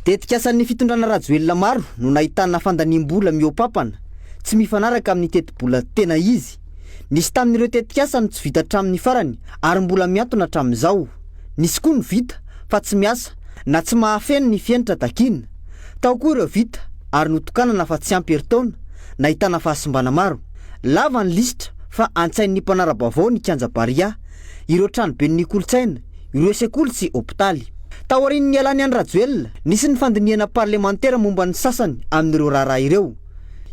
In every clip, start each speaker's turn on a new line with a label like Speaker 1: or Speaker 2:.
Speaker 1: Tetikasan'ny fitondrana Rajoelina maro no nahitana fandaniam-bola mihoa-pampana, tsy mifanaraka amin'ny tetibola tena izy. Nisy tamin'ireo tetikasa no tsy vita hatramin'ny farany ary mbola mihantona hatramin'izao. Nisy koa ny vita fa tsy miasa na tsy mahafeno ny fenitra takiana. Tao koa ireo vita ary notokanana fa tsy ampy herintaona, nahitana fahasimbana maro. Lava ny lisitra fa antsain'ny mpanara-baovao ny kianja Barea, ireo tranoben'ny kolontsaina, ireo sekoly sy hopitaly. Taorian'ny nialan'i Andry Rajoelina, nisy ny fandinihana parlemantera momba ny sasany amin'ireo raharaha ireo.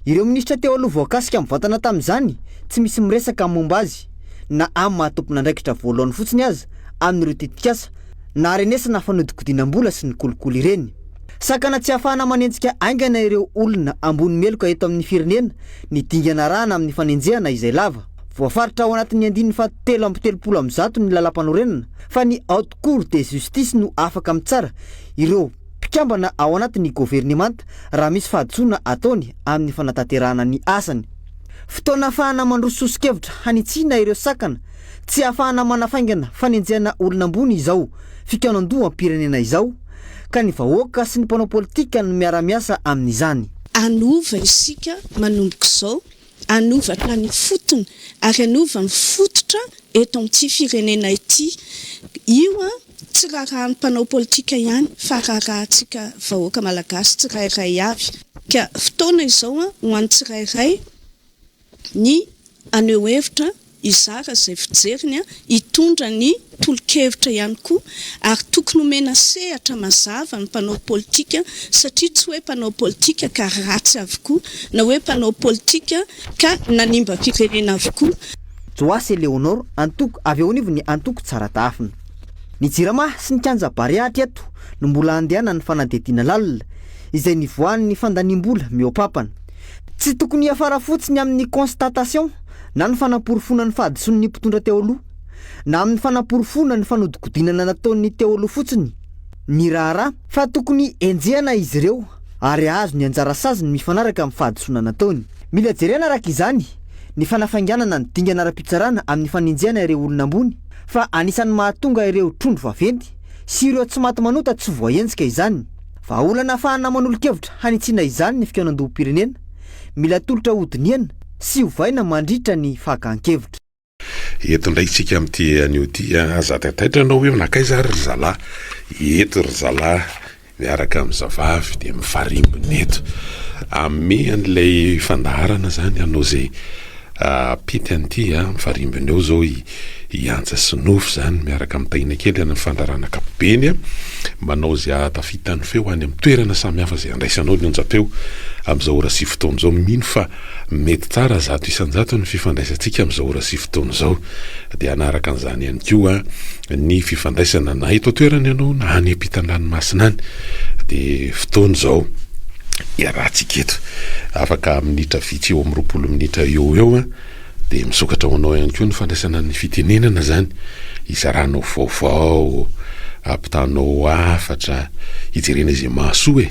Speaker 1: Ireo minisitra teo aloha voakasika mivantana tamin'izany tsy misy miresaka momba azy na amin'ny maha tompon'andraikitra voalohany fotsiny aza amin'ireo tetikasa naharenesana fanodikodinam-bola sy ny kolikoly ireny. Sakana tsy ahafahana manenjika haingana ireo olona ambony meloka eto amin'ny firenena ny dingana arahana amin'ny fanenjehana izay lava. Voafaritra ao anatin'ny andininy faha 133 ny lalàmpanorenana fa ny Haute Cour de Justice no afaka mitsara ireo mpikambana ao anatin'ny governemanta raha misy fahadisoana ataony amin'ny fanatanterahana ny asany. Fotoana ahafahana mandroso soso-kevitra hanitsiana ireo sakana tsy ahafahana manafaingana fanenjehana olona ambony izao fikaonandoham-pirenena izao ka ny vahoaka sy ny mpanao politika no miara-miasa amin'izany.
Speaker 2: Hanova isika manomboka izao, hanova hatrany ifotony ary hanova ny fototra eto amin'ity firenena ity. Io tsy raharahan'ny mpanao politika ihany fa raharahantsika vahoaka malagasy tsirairay avy. Ka fotoana izao ho an'ny tsirairay ny haneho hevitra, hizara izay fijeriny, hitondra ny tolo-kevitra ihany koa ary tokony homena sehatra mazava ny mpanao politika satria tsy hoe mpanao politika ka ratsy avokoa na hoe mpanao politika ka nanimba firenena avokoa.
Speaker 1: Joasy Eleonore, antoko avy eo anivon'ny antoko Tsaratahafina. Ny Jirama sy ny kianja Barea hatreto no mbola andehanan'ny fanadihadiana lalina, izay nivoahan'ny fandaniam-bola mihoa-pampana. Tsy tokony hiafara fotsiny amin'ny constatation na ny fanaporofoana ny fahadisoan'ny mpitondra teo aloha, na amin'ny fanaporofoana ny fanodikodinana nataon'ny teo aloha fotsiny ny raharaha, fa tokony henjehana izy ireo ary hahazo ny anjara saziny mifanaraka amin'ny fahadisoana nataony. Mila jerena araka izany ny fanafainganana ny dingana ara-pitsarana amin'ny fanenjehana ireo olona ambony fa anisan'ny mahatonga ireo trondro vaventy sy ireo tsy maty manota tsy voahenjika izany. Vahaolana ahafahana manolo-kevitra hanitsiana izany ny fikaonandoham-pirenena, mila atolotra hodinihana sy ovaina mandritra ny fakan-kevitra.
Speaker 3: Eto indray isika amin'ity anio ity a! Aza taitaitra ianao hoe nankaiza ary ry zalahy? Eto ry zalahy miaraka amin'ny zavavy dia mifarimbona eto. Hanome an'ilay fandaharana izany hanao izay hampety an'ity a! Mifarimbona eo izao i i Antsa sy Nofy izany miaraka amin'ny Tahiana kely any amin'ny fandaharana ankapobeny a! Manao izay hahatafita ny feo any amin'ny toerana samihafa izay handraisanao ny onjam-peo amin'izao ora sy fotoana izao. Mino fa Mety tsara 100% ny fifandraisantsika amin'izao ora sy fotoana izao. Dia hanaraka an'izany ihany koa ny fifandraisana na eto an-toerana ianao na any ampitan-dranomasina any. Dia fotoana izao iarahantsika eto. Afaka minitra vitsy eo amin'ny 20 minitra eo ho eo dia misokatra ho anao ihany koa ny fandraisana ny fitenenana izany. Hizaranao vaovao, hampitanao hafatra, hijerena izay mahasoa e.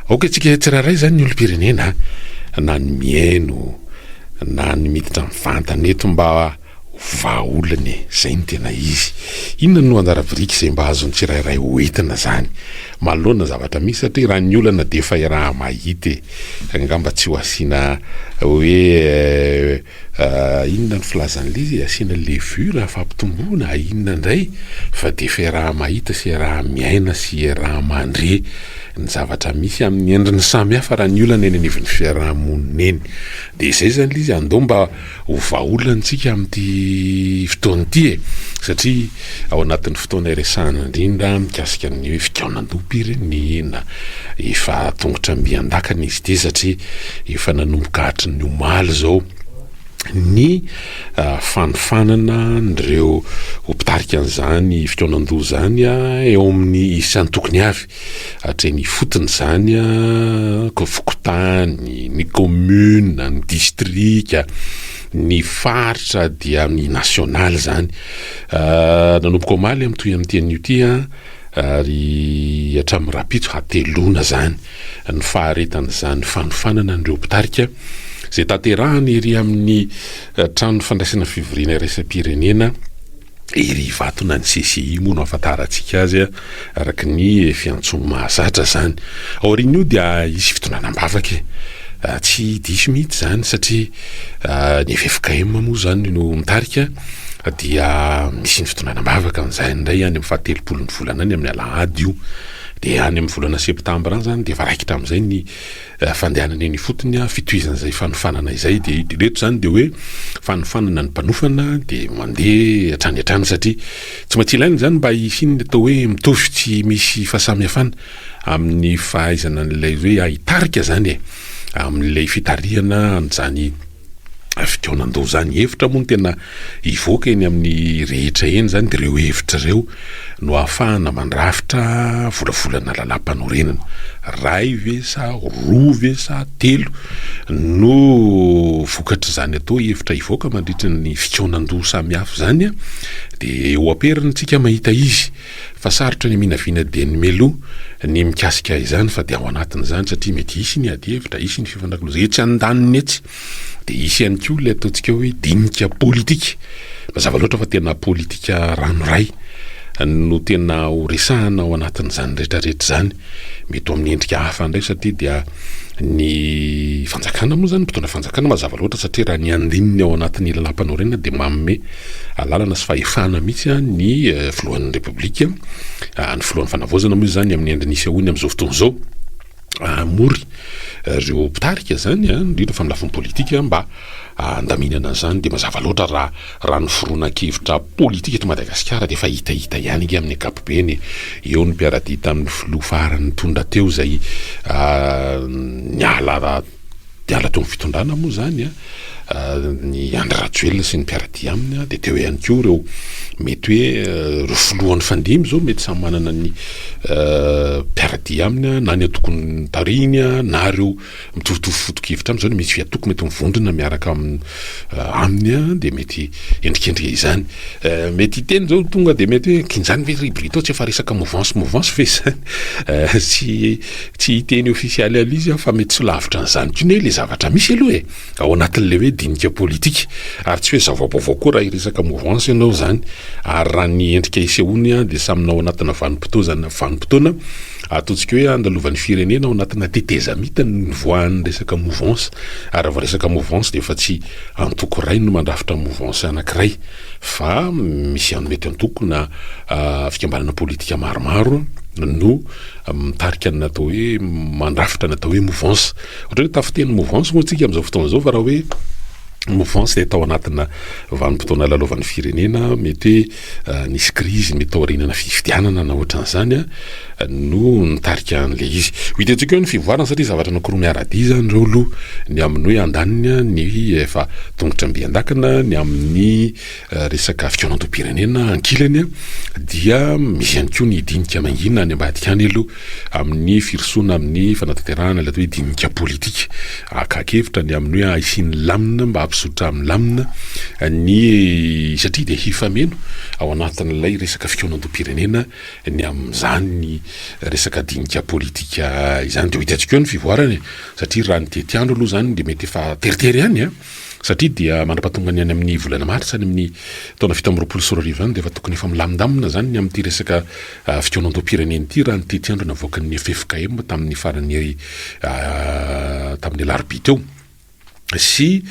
Speaker 3: Aoka isika tsirairay izany ny olom-pirenena na ny mihaino na ny miditra mivantana eto mba ho vahaolana e! Izay no tena izy. Inona no anjara biriky izay mba azon'ny tsirairay ho entina izany manoloana ny zavatra misy satria raha ny olana dia efa iaraha-mahita e! Angamba tsy ho asiana hoe Inona ny filazan'ilay izy e? Asiana levure fampitomboana inona indray fa dia efa iaraha-mahita sy iaraha-miaina sy iaraha-mandre ny zavatra misy amin'ny endriny samihafa raha ny olana eny anivon'ny fiaraha-monina eny. Dia izay izany ilay izy, andao mba ho vahaolana isika amin'ity fotoana ity e! Satria ao anatin'ny fotoana iresahana indrindra mikasika ny hoe fikaonandoham-pirenena, efa tongotra mby an-dakana izy ity satria Efa nanomboka hatry ny omaly izao ny fanofanana an'ireo ho mpitarika an'izany fikaonandoha izany eo amin'ny isan-tokony avy, hatreny ifotony izany, fokontany, ny commune, ny distrika, ny faritra dia ny nasionaly izany. Nanomboka omaly mitohy amin'ity anio ity ary hatramin'ny rahampitso hateloana izany. ny faharetan'izany fanofanana an'ireo mpitarika izay tanterahana ery amin'ny trano fandraisana fivoriana iraisam-pirenena. Ery Ivato na ny CCI moa no ahafantarantsika azy araka ny fiantsoany mahazatra izany. Aorian'io dia hisy fitondrana am-bavaka e. Tsy diso mihitsy izany satria ny ffkm moa izany no mitarika dia misy ny fitondrana am-bavaka amin'izay indray any amin'ny fahatelopolon'ny volana any amin'ny alahady io. Dia any amin'ny volana septambra any izany dia efa raikitra amin'izay ny fandehanana eny ifotony, fitohizan'izay fanofanana izay. Dia ireto izany dia hoe fanofanana ny mpanofana dia mandeha hatrany hatrany satria tsy maintsy ilaina izany mba hisian'ny atao hoe mitovy tsy misy fahasamihafana amin'ny fahaizana an'ilay hoe hitarika izany e, amin'ilay fitarihana an'izany fikaonandoha izany. Hevitra moa no tena hivoaka eny amin'ny rehetra eny izany dia ireo hevitra ireo no ahafahana mandrafitra volavolana lalàmpanorenana. Iray ve sa roa ve sa telo no vokatr'izany atao hevitra hivoaka mandritra ny fikaonandoha samihafa izany dia eo am-periny tsika mahita izy fa sarotra ny minavina dieny mialoha ny mikasika izany fa dia ao anatin'izany satria mety hisy ny adihevitra, hisy ny fifanakalozana etsy andaniny etsy dia hisy ihany koa ilay ataontsika hoe dinika politika. Mazava loatra fa tena politika ranoray no tena ho resahana ao anatin'izany rehetrarehetra izany. Mety ho amin'ny endrika hafa indray satria dia ny fanjakana moa izany, mpitondra fanjakana mazava loatra satria raha ny andininy ao anatin'ny lalàmpanorenana dia manome alalana sy fahefana mihitsy ny filohan'ny Repoblika, ny filohan'ny fanavaozana moa izany amin'ny endriny isehoany amin'izao fotoana izao. hamory ireo mpitarika izany an, indrindra fa amin'ny lafiny politika mba handaminana an'izany dia mazava loatra raha raha ny fironan-kevitra politika eto Madagasikara dia efa hitahita ihany ange amin'ny ankapobeny e. Eo ny mpiara-dia tamin'ny filoha farany nitondra teo izay niala niala teo amin'ny fitondrana moa izany an. Ny Andry Rajoelina sy ny mpiara-dia aminy dia teo ihany koa ireo mety hoe ireo filoha nifandimby izao mety samy manana ny mpiara-dia aminy na ny antoko tarihiny na ireo mitovitovy foto-kevitra aminy izao ny misy antoko mety mivondrona miaraka aminy dia mety endrikendrika izany. Mety hiteny izao tonga dia mety hoe k'injany ve ry Brito tsy efa resaka mouvance mouvance ve izany? Tsy Tsy hiteny ofisialy aloha izy fa mety tsy lavitra an'izany koa ne le zavatra misy aloha e! Ao anatin'ilay hoe dinika politika. Ary tsy hoe zava-baovao koa raha hiresaka mouvance ianao izany. Ary raha ny endrika isehoany dia samy ao anatina vanim-potoazana vanim-potoana ataontsika hoe andalovan'ny firenena ao anatina tetezamita no nivoahan'ny resaka mouvance. Ary raha vao resaka mouvance dia efa tsy antoko iray no mandrafitra mouvance anankiray fa misy ihany mety antoko na fikambanana politika maromaro no mitarika ny atao hoe mandrafitra ny atao hoe mouvance. Ohatra hoe tafiteny mouvance moa tsika amin'izao fotoana izao fa raha hoe mouvance dia tao anatina vanim-potoana lalaovan'ny firenena mety hoe eh, nisy crise mety taorianana fifidianana na ohatran'izany eh, no nitarika an'ilay izy. Ho hitantsika eo ny fivoarana satria zavatra anankiroa miara-dia izany ireo aloha ny amin'ny hoe andaniny ny efa tongotra mby an-dakana ny amin'ny Resaka fikaonandoham-pirenena ankilany dia misy ihany koa ny dinika mangina any ambadika any aloha amin'ny firosoana amin'ny fanatanterahana ilay atao hoe dinika politika. Hakan-kevitra ny amin'ny hoe hisian'ny lamina mba hampizotra amin'ny lamina ny satria dia hifameno ao anatin'ilay resaka fikaonandoham-pirenena ny amin'izany resaka dinika politika izany. Dia ho hitantsika eo ny fivoarana e! Satria raha ny tetiandro aloha izany dia mety efa teritery ihany an! Satria dia mandra-pahatonga ny any amin'ny volana martsa any amin'ny taona 2027 any dia efa tokony efa milamindamina izany ny amin'ity resaka fikaonandoham-pirenena ity raha ny tetiandro navoakan'ny ffkm tamin'ny faran'ny tamin'ny alarobia teo sy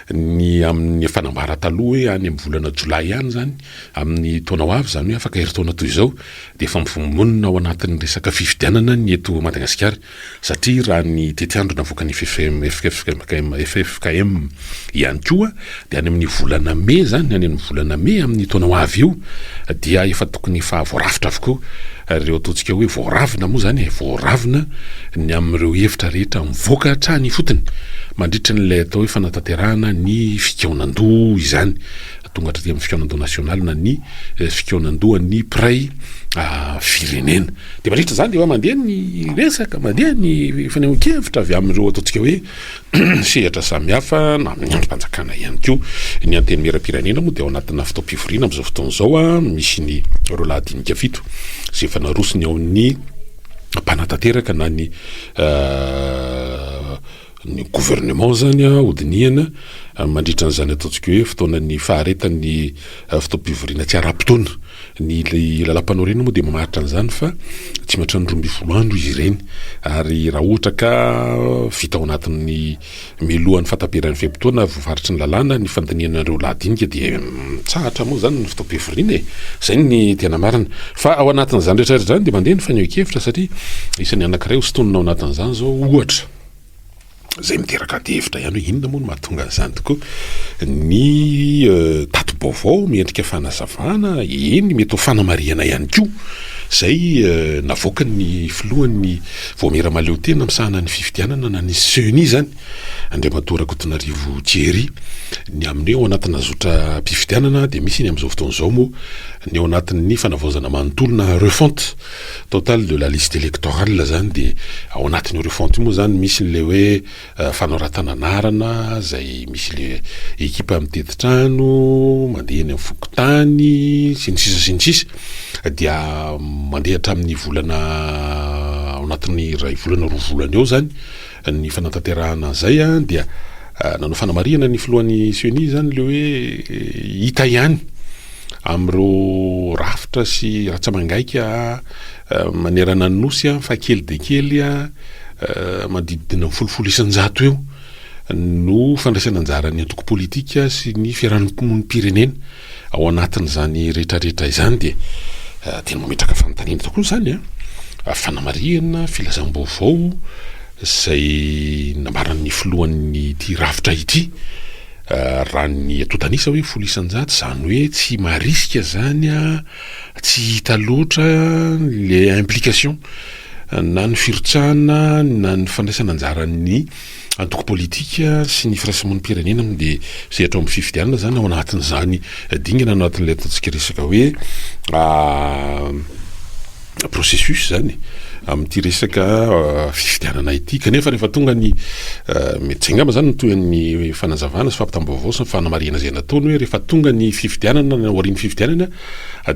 Speaker 3: ny amin'ny efa nambara taloha hoe any amin'ny volana jolay ihany izany amin'ny taona ho avy izany hoe afaka herintaona toy izao dia efa mivombonina ao anatin'ny resaka fifidianana ny eto Madagasikara. Satria raha ny tetiandro navoakan'ny ffkm ffkm ihany koa dia any amin'ny volana mey izany, any amin'ny volana mey amin'ny taona ho avy io dia efa tokony efa voarafitra avokoa ireo ataontsika hoe voaravina moa izany e, voaravina ny amin'ireo hevitra rehetra mivoaka hatrany ifotony mandritra an'ilay atao hoe fanatanterahana ny fikaonandoha izany, tonga hatraty amin'ny fikaonandoha nasionaly na ny fikaonandohan'ny mpiray firenena. Dia mandritra izany dia efa mandeha ny resaka, mandeha ny fanehoan-kevitra avy amin'ireo ataontsika hoe sehatra samihafa na amin'ny andrim-panjakana ihany koa. Ny Antenimierampirenena moa dia ao anatina fotoam-pivoriana amin'izao fotoana izao, misy ny ireo lahadinika fito izay efa narosony ao amin'ny mpanatanteraka na ny. ny gouvernement zany hodinihana mandritra an'izany ataontsika hoe fotoanan'ny faharetan'ny fotoam-pivoriana tsy ara-potoana. Ny lalàmpanorenana moa dia mamaritra an'izany fa tsy mihoatra ny 12 andro izy ireny ary raha ohatra ka vita ao anatin'ny mialohan'ny fahataperan'ny fe-potoana voafaritry ny lalàna ny fandinihana ireo lahadinika dia mitsahatra moa izany ny fotoam-pivoriana e! Izay ny tena marina. Fa ao anatin'izany rehetra rehetra izany dia mandeha ny fanehoan-kevitra satria isan'ny anankiray hosintonina ao anatin'izany izao ohatra, izay miteraka adihevitra ihany hoe inona moa no mahatonga an'izany tokoa ny tati-baovao miendrika fanazavana, eny mety ho fanamarihana ihany koa izay navoakan'ny filohan'ny vaomiera mahaleotena misahana ny fifidianana na ny CENI izany, Andriamatoa Rakotonarivo Thierry, ny amin'ny hoe ao anatina zotram-pifidianana dia misy ny amin'izao fotoana izao moa ny ao anatin'ny fanavaozana manontolo na refonte Totale de la liste électorale zany dia ao anatin'io refonte io moa zany misy le hoe fanoratana anarana zay misy le ekipa mitety trano, mandeha eny amin'ny fokontany sy ny sisa sy ny sisa dia mandeha hatramin'ny volana ao anatin'ny iray volana roa volana eo zany ny fanatanterahana an'izay an dia nanao fanamarihana ny filohan'ny CENI zany le hoe hita ihany amin'ireo rafitra sy ratsa-mangaika manerana ny Nosy fa kely dia kely manodididina ny folofolo isan-jato eo no fandraisana anjaran'ny antoko politika sy ny fiarahamonim-pirenena ao anatin'izany rehetrarehetra izany dia tena mametraka fanontaniana tokoa izany an, fanamarihana, filazam-baovao izay nambaran'ny filohan'ity rafitra ity. Raha ny antontan'isa hoe 10%, izany hoe tsy marisika izany, tsy hita loatra le implication na ny firotsahana na ny fandraisana anjaran'ny antoko politika sy ny firaisamonim-pirenena amin'ny sehatra ao amin'ny fifidianana izany ao anatin'izany dingana anatin'ilay ataontsika resaka hoe processus zany amin'ity resaka fifidianana ity kanefa rehefa tonga ny mety zay angamba zany no tohin'ny fanazavana sy fampitam-baovao sy ny fanamarihana izay nataony hoe rehefa tonga ny fifidianana na aorian'ny fifidianana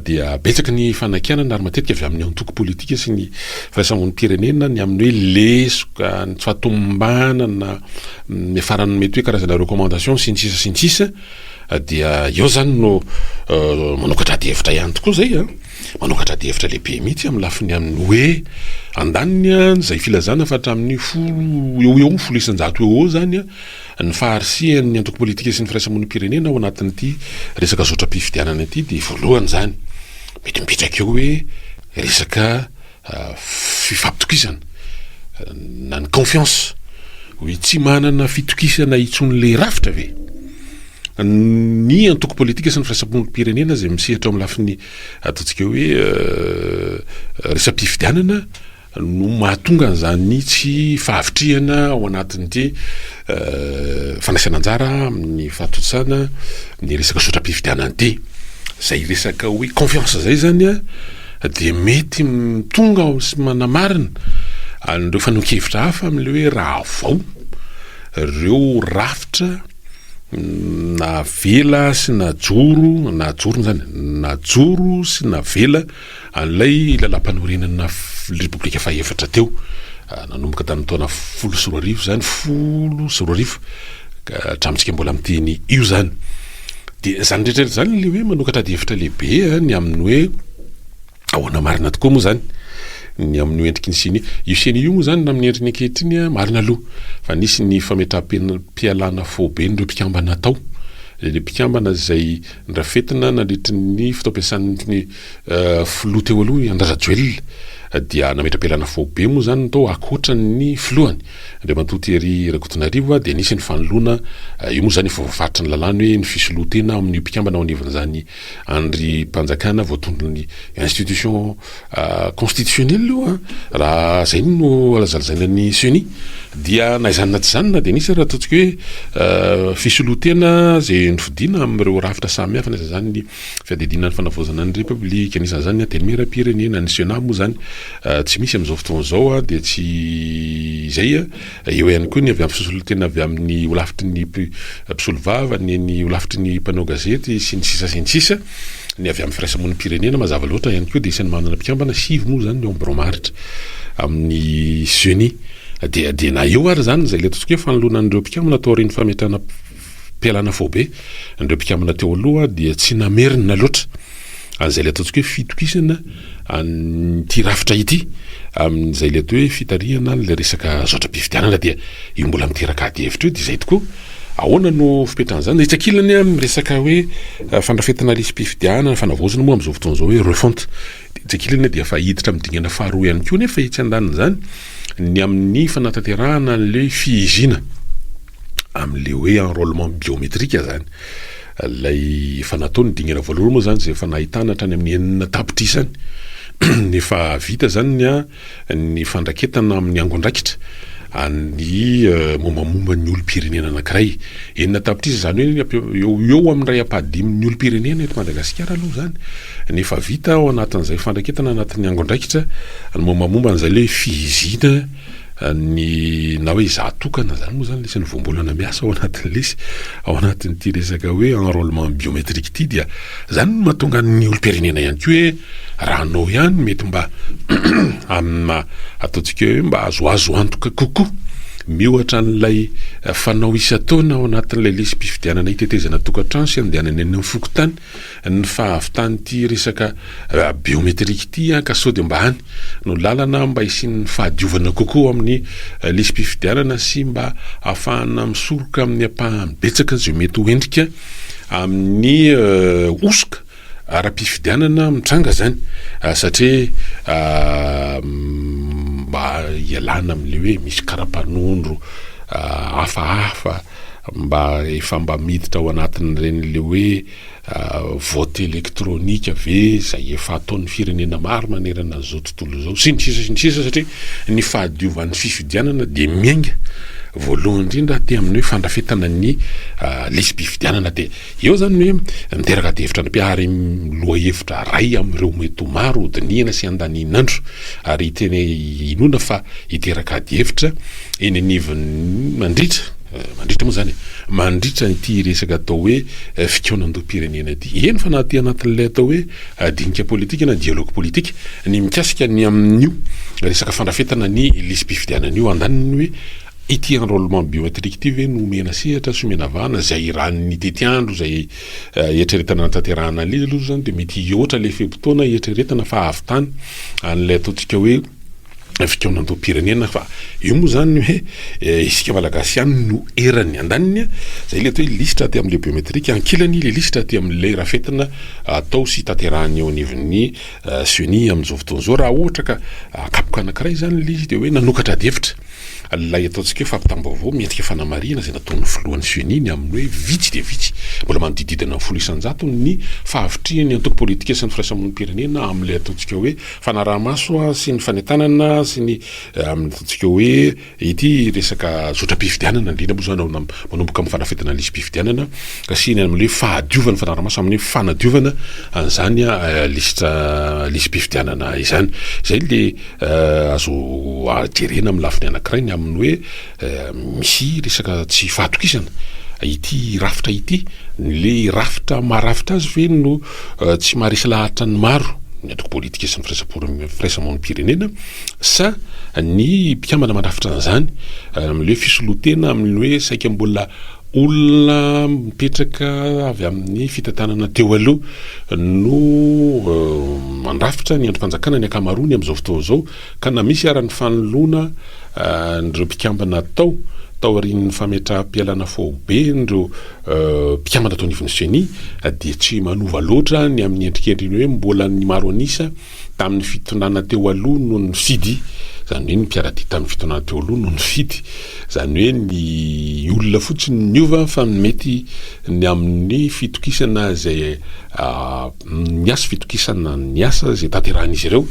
Speaker 3: dia betsaka ny fanakianana ary matetika avy amin'ny antoko politika sy ny firaisamonim-pirenena ny amin'ny hoe lesoka ny tsy fahatomombanana ny farany mety hoe karazana recommandation sy ny sisa sy ny sisa dia eo zany no manokatra adihevitra ihany tokoa zay a. Manokatra adihevitra lehibe mihitsy amin'ny lafiny amin'ny hoe andaniny izay filazana fa hatramin'ny folo eo ho eo, 10% eo ho eo izany ny faharisihan'ny antoko politika sy ny firaisamonim-pirenena ao anatin'ity resaka zotram-pifidianana ity dia voalohany izany mety mipetraka eo hoe resaka fifampitokisana na ny confiance hoe tsy manana fitokisana intsony le rafitra ve ny antoko politika sy ny firaisamonim-pirenena izay misehatra ao amin'ny lafiny ataontsika hoe resa-pifidianana no mahatonga an'izany tsy fahavitrihana ao anatin'ity fandraisana anjara amin'ny fahatontosana ny resaka zotram-pifidianana ity. Izay resaka hoe confiance izay zany a dia mety tonga sy manamarina an'ireo fanehoan-kevitra hafa amin'ilay hoe raha vao ireo rafitra navela sy najoro, najoro zany, najoro sy navela an'ilay lalàmpanorenana Repoblika fahefatra teo, nanomboka tamin'ny taona 2010 zany, 2010 ka hatramintsika mbola miteny io zany. Dia zany rehetra rehetra zany le hoe manokatra adihevitra lehibe ny amin'ny hoe Ahoana marina tokoa moa izany ny amin'io endriky ny CENI? Io CENI io moa izany na amin'ny endriny ankehitriny marina aloha fa nisy ny fametraham-pialana faoben'ireo mpikambana tao. Ireo mpikambana izay nirafetina nandritry ny fotoam-piasan'ny filoha teo aloha i Andry Rajoelina dia nametra-pialana faobe moa izany ny tao ankoatra ny filohany Andriamatoa Thierry Rakotonarivo dia nisy ny fanoloana, io moa izany efa voafaritry ny lalàna hoe ny fisoloan-tena amin'io mpikambana ao anivon'izany Andrim-panjakana voatondron'ny institution constitutionnelle io an, raha zay no lazalazaina ny ceni dia na izany na tsy izany na dia nisy ary ataontsika hoe fisoloan-tena izay nofidina amin'ireo rafitra samihafa anisan'izany ny fiadidiana ny fanavaozana ny repoblika, anisan'izany ny antenimieram-pirenena, ny senat moa izany tsy misy amin'izao fotoana izao dia tsy izay. Eo ihany koa ny avy amin'ny fisolontena avy amin'ny holafitry ny mpisolovava, ny ny holafitry ny mpanao gazety sy ny sisa sy ny sisa. Ny avy amin'ny firaisamonim-pirenena mazava loatra ihany koa dia isan'ny manana mpikambana, sivy moa izany ny ao amin'ny birao maharitra amin'ny ceni. Dia dia na eo ary izany izay ilay ataontsika hoe fanoloana an'ireo mpikambana taorian'ny fametrahana pialana faobe an'ireo mpikambana teo aloha dia tsy namerina loatra an'izay ilay ataontsika hoe fitokisana an'ity rafitra ity amin'izay ilay atao hoe fitarihana an'ilay resaka zotram-pifidianana dia io mbola miteraka ady hevitra io dia izay tokoa ahoana no fipetrahan'izany. Etsy ankilany amin'ny resaka hoe fandrafetana lisi-pifidianana, fanavaozana moa amin'izao fotoana izao hoe refonte. Etsy ankilany dia efa hiditra amin'ny dingana faharoa ihany koa nefa etsy andanin'izany ny amin'ny fanatanterahana an'ilay fihiziana amin'ilay hoe enrôlement biométrique izany. Ilay efa natao ny dingana voalohany moa izany izay efa nahitana hatrany amin'ny 6 tapitrisa any. Efa vita izany ny ny fandraketana amin'ny angon-drakitra ny mombamomba ny olom-pirenena anankiray. 6 tapitrisa izany hoe eo ho eo amin'ny iray ampahadimin'ny olom-pirenena eto Madagasikara aloha izany ny efa vita ao anatin'izay fandraketana anatin'ny angon-draikitra ny mombamomba an'izay ilay fihiziana ny na hoe izaho tokana izany moa izany lesy ny voambolana miasa ao anatin'ny lesy ao anatin'ity resaka hoe enrôlement biométrique ity dia izany no mahatonga ny olom-pirenena ihany koa hoe Raha anao ihany mety mba amina ataontsika hoe mba azoazo antoka kokoa miohatra an'ilay fanao isan-taona ao anatin'ilay lisi-pifidianana hitetezana tokantrano sy andehanana eny amin'ny fokontany ny fahavitan'ity resaka biométrique ity ka sao dia mba any no lalana mba hisian'ny fahadiovana kokoa amin'ny lisi-pifidianana sy mba ahafahana misoroka amin'ny ampahany betsaka izay mety ho endrika amin'ny hosoka Ara-pifidianana mitranga izany satria mba hialana amin'ilay hoe misy kara-panondro hafahafa mba efa mba miditra ao anatin'ireny ilay hoe vote électronique ve izay efa ataon'ny firenena maro manerana an'izao tontolo izao sy ny sisa sy ny sisa satria ny fahadiovan'ny fifidianana dia miainga voalohany indrindra aty amin'ny hoe fandrafetana ny lisi-pifidianana dia Eo izany ny hoe miteraka adihevitra ny mpihary lohahevitra iray amin'ireo mety ho maro hodinihina sy handanian'andro ary tena inoana fa hiteraka adihevitra eny anivon'ny mandritra mandritra moa izany e, mandritra ity resaka atao hoe fikaonandoham-pirenena ity. Eny fa na aty anatin'ilay atao hoe dinika politika na dialogue politique ny mikasika ny amin'io resaka fandrafetana ny lisi-pifidianana io andaniny hoe Ity enrôlement biométrique ity ve no omena sehatra sy omena vahana izay raha ny tetiandro izay eritreretana hanatanterahana an'ilay izy aloha izany dia mety hihoatra ilay fe-potoana eritreretana fa hahavitany an'ilay ataontsika hoe fikaonandoham-pirenena fa io moa izany hoe isika malagasy ihany no eran'ny andaniny izay ilay atao hoe lisitra aty amin'ilay biométrique ankilany ilay lisitra aty amin'ilay rafetina atao sy tanterahana eo anivon'ny CENI amin'izao fotoana izao raha ohatra ka akapoka anankiray izany ilay izy dia hoe nanokatra adihevitra Ilay ataontsika hoe fampitam-baovao miendrika fanamarihana izay nataon'ny filohan'ny Ceni ny amin'ny hoe vitsy dia vitsy, mbola manodididina ny 10% ny fahavitrihan'ny antoko politika sy ny firaisamonim-pirenena amin'ilay ataontsika hoe fanaraha-maso sy ny fanentanana sy ny amin'ny ataontsika hoe ity resaka zotram-pifidianana, indrindra moa izany manomboka amin'ny fanafetana ny lisi-pifidianana sy ny amin'ilay hoe fahadiovan'ny fanaraha-maso amin'ny fanadiovana an'izany lisitra lisi-pifidianana izany. Izay ilay Azo jerena amin'ny lafiny anankiray ny amin'ny hoe misy resaka tsy fahatokisana ity rafitra ity, le rafitra maha rafitra azy ve no tsy maharesy lahatra ny maro, ny antoko politika sy ny firaisamonim-pirenena sa ny mpikambana mandrafitra an'izany amin'ilay hoe fisoloan-tena amin'ny hoe saika mbola Olona mipetraka avy amin'ny fitantanana teo aloha no mandrafitra ny andrim-panjakana ny ankamaroany amin'izao fotoana izao ka na misy ara ny fanoloana an'ireo mpikambana tao taorian'ny fametraham-pialana faobe an'ireo mpikambana tao anivon'ny Ceni dia tsy manova loatra ny amin'ny endrikendriny hoe mbola ny maro an'isa tamin'ny fitondrana teo aloha no nifidy, izany hoe ny mpiara-dia tamin'ny fitondrana teo aloha no nifidy, izany hoe ny olona fotsiny no niova fa ny mety ny amin'ny fitokisana izay ny asa fitokisana ny asa izay tanterahin'izy ireo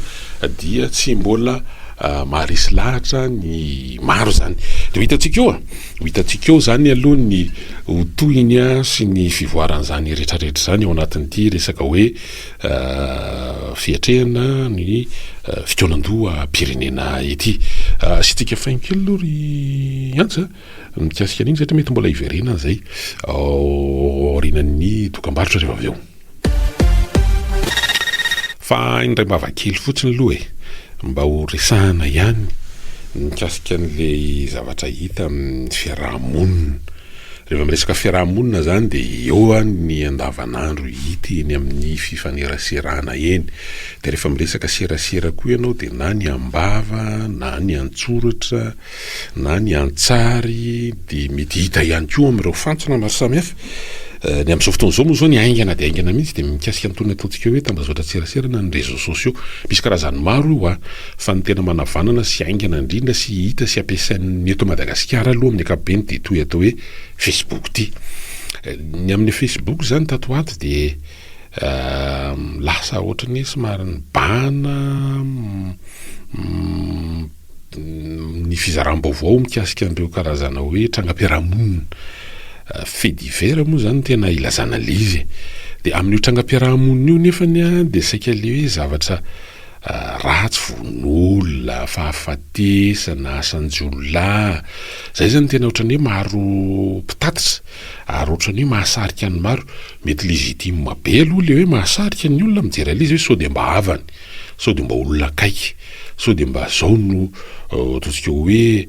Speaker 3: dia tsy mbola maharesy lahatra ny maro izany. Dia ho hitantsika eo, ho hitantsika eo izany aloha ny ho tohiny sy ny fivoaran'izany rehetrarehetra izany ao anatin'ity resaka hoe fiatrehana ny fikaonandoham-pirenena ity. Asiantsika faingo kely aloha ry Antsa mikasika an'iny satria mety mbola hiverenana izay aorianan'ny dokambarotra rehefa avy eo. Fa indraim-bava kely fotsiny aloha e, mba ho resahana ihany. Mikasika an'ilay zavatra hita amin'ny fiaraha-monina. Rehefa miresaka fiaraha-monina izany dia eo ny andavanandro hita eny amin'ny fifaneraserana eny. Dia rehefa miresaka serasera koa ianao dia na ny am-bava na ny an-tsoratra na ny an-tsary dia mety hita ihany koa amin'ireo fantsona maro samihafa. Ny amin'izao fotoana izao moa izao ny haingana dia haingana mihitsy dia mikasika an'itony ataontsika hoe tambazotran-tserasera na ny réseaux sociaux. Misy karazany maro io an! Fa ny tena manavanana sy haingana indrindra sy hita sy ampiasain'ny eto Madagasikara aloha amin'ny ankapobeny dia itoy atao hoe Facebook ity. Ny amin'ny Facebook izany tato ho ato dia lasa ohatran'ny hoe somary nibahana ny fizaram-baovao mikasika an'ireo karazana hoe trangam-piarahamonina. Fait divers moa izany no tena ilazana ilay izy e. Dia amin'io trangam-piarahamonina io nefany dia saika ilay hoe zavatra ratsy, vono olona, fahafatesana, asan-jiolahy, izay izany tena ohatran'ny hoe maro mpitatitra ary ohatran'ny hoe mahasarika ny maro. Mety légitime be aloha ilay hoe mahasarika ny olona mijery an'ilay izy hoe sao dia mba havany, sao dia mba olona akaiky, sao dia mba izao no ataontsika hoe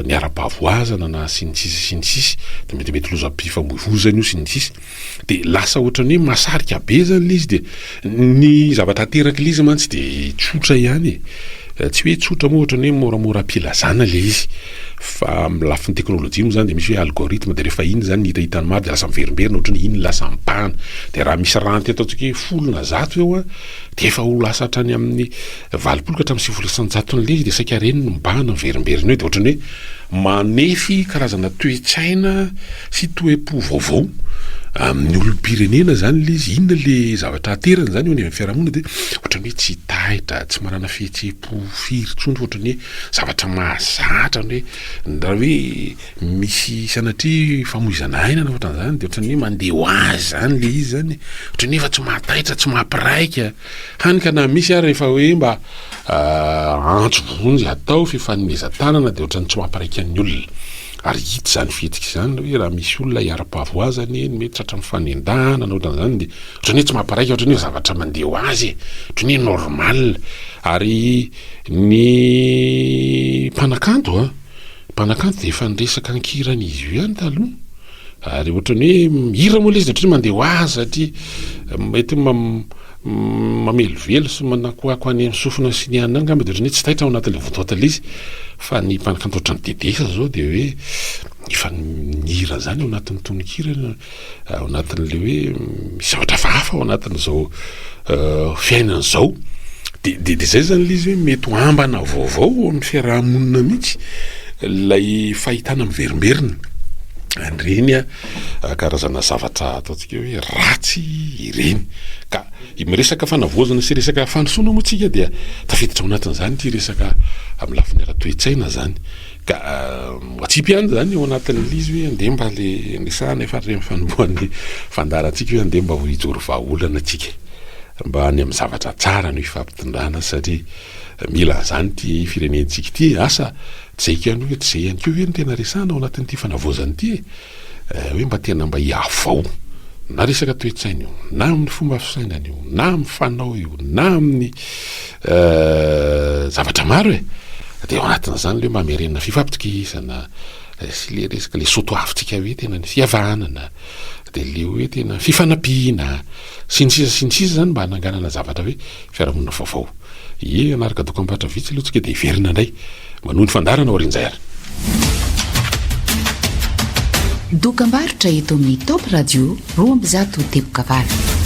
Speaker 3: niara-pahavoazana na sy ny sisa sy ny sisa, de mety mety lozam-pifamoivoizana io sy ny sisa, de lasa ohatran'ny hoe mahasarika be zany le izy de ny zavatra aterak'le izy mantsy de tsotra ihany e, tsy hoe tsotra moa ohatran'ny hoe moramora am-pilazana le izy fa amin'ny lafiny teknolojia moa zany de misy hoe algorithme de rehefa iny zany ny hitahitan'ny maro de lasa miverimberina ohatran'ny hoe iny lasa mibahana, de raha misy ranty ataontsika hoe folo na zato eo an de efa ho lasa hatrany amin'ny 80 ka hatramin'ny 90 isan-jaton'ny ilay izy dia saika ireny no mibahana miverimberina eo dia ohatran'ny hoe manefy karazana toe-tsaina sy toe-po vaovao amin'ny olom-pirenena izany ilay izy. Inona ilay zavatra aterany izany eo anivon'ny fiarahamonina dia ohatran'ny hoe tsy taitra, tsy manana fihetseham-po firy intsony fa ohatran'ny hoe zavatra mahazatra ny hoe raha hoe misy sanatria famoizana aina na ohatran'izany dia ohatran'ny hoe mandeha ho azy izany ilay izy izany, ohatran'ny hoe efa tsy mahataitra, tsy mampiraika. Hany ka na misy ary efa hoe mba antso vonjy atao, fifanomezan-tanana dia ohatran'ny tsy mampiraika ny olona. Ary hita izany fihetsika izany hoe raha misy olona hiara-pahavoazana eny, mety tratran'ny fanendahana na ohatran'izany dia ohatran'ny hoe tsy mampiraika, ohatran'ny hoe zavatra mandeha ho azy e, ohatran'ny hoe normal. Ary ny mpanakanto an, mpanakanto dia efa niresaka an-kiran'izy io ihany taloha. Ary ohatran'ny hoe mihira moa ilay izy dia ohatran'ny hoe mandeha ho azy satria mety mamelovelo sy manakoako any amin'ny sofina sy ny anona angamba dia ohatran'ny hoe tsy taitra ao anatin'ilay votoatin'ilay izy fa ny mpanakanto ohatran'ny Dedesa izao dia hoe efa nihira an'izany ao anatin'ny tononkira ao anatin'ilay hoe misy zavatra hafahafa ao anatin'izao fiainana izao dia dia dia izay izany ilay izy hoe mety ho ambana vaovao ao amin'ny fiaraha-monina mihitsy ilay fahitana miverimberina an'ireny karazana zavatra ataontsika hoe ratsy ireny. Ka miresaka fanavaozana sy resaka fandrosoana moa tsika dia tafiditra ao anatin'izany ity resaka amin'ny lafiny ara-toe-tsaina zany. Ka atsipy ihany zany ao anatin'ilay izy hoe andeha mba le resahana efa ary amin'ny fanombohan'ny fandaharantsika hoe andeha mba ho hijoro vahaolana tsika mba any amin'ny zavatra tsara no hifampitondrana satria mila an'izany ity firenentsika ity. Asa Tsy zay ihany hoe tsy zay ihany koa ve no tena resahana ao anatin'ity fanavaozana ity e? Hoe mba tena mba hihavao na resaka toe-tsaina io, na amin'ny fomba fisainana io, na amin'ny fanao io, na amin'ny zavatra maro e! Dia ao anatin'izany le hoe mba hamerenana fifampitokisana sy le resaka le soatoavintsika hoe tena ny fihavanana, dia le hoe tena fifanampiana sy ny sisa sy ny sisa zany mba hananganana zavatra hoe fiarahamonina vaovao. Ie, hanaraka dokambarotra vitsy aloha tsika dia hiverina indray manohy ny fandaharana aorian'izay ary.
Speaker 4: Dokambarotra eto amin'ny Top Radio 102.8.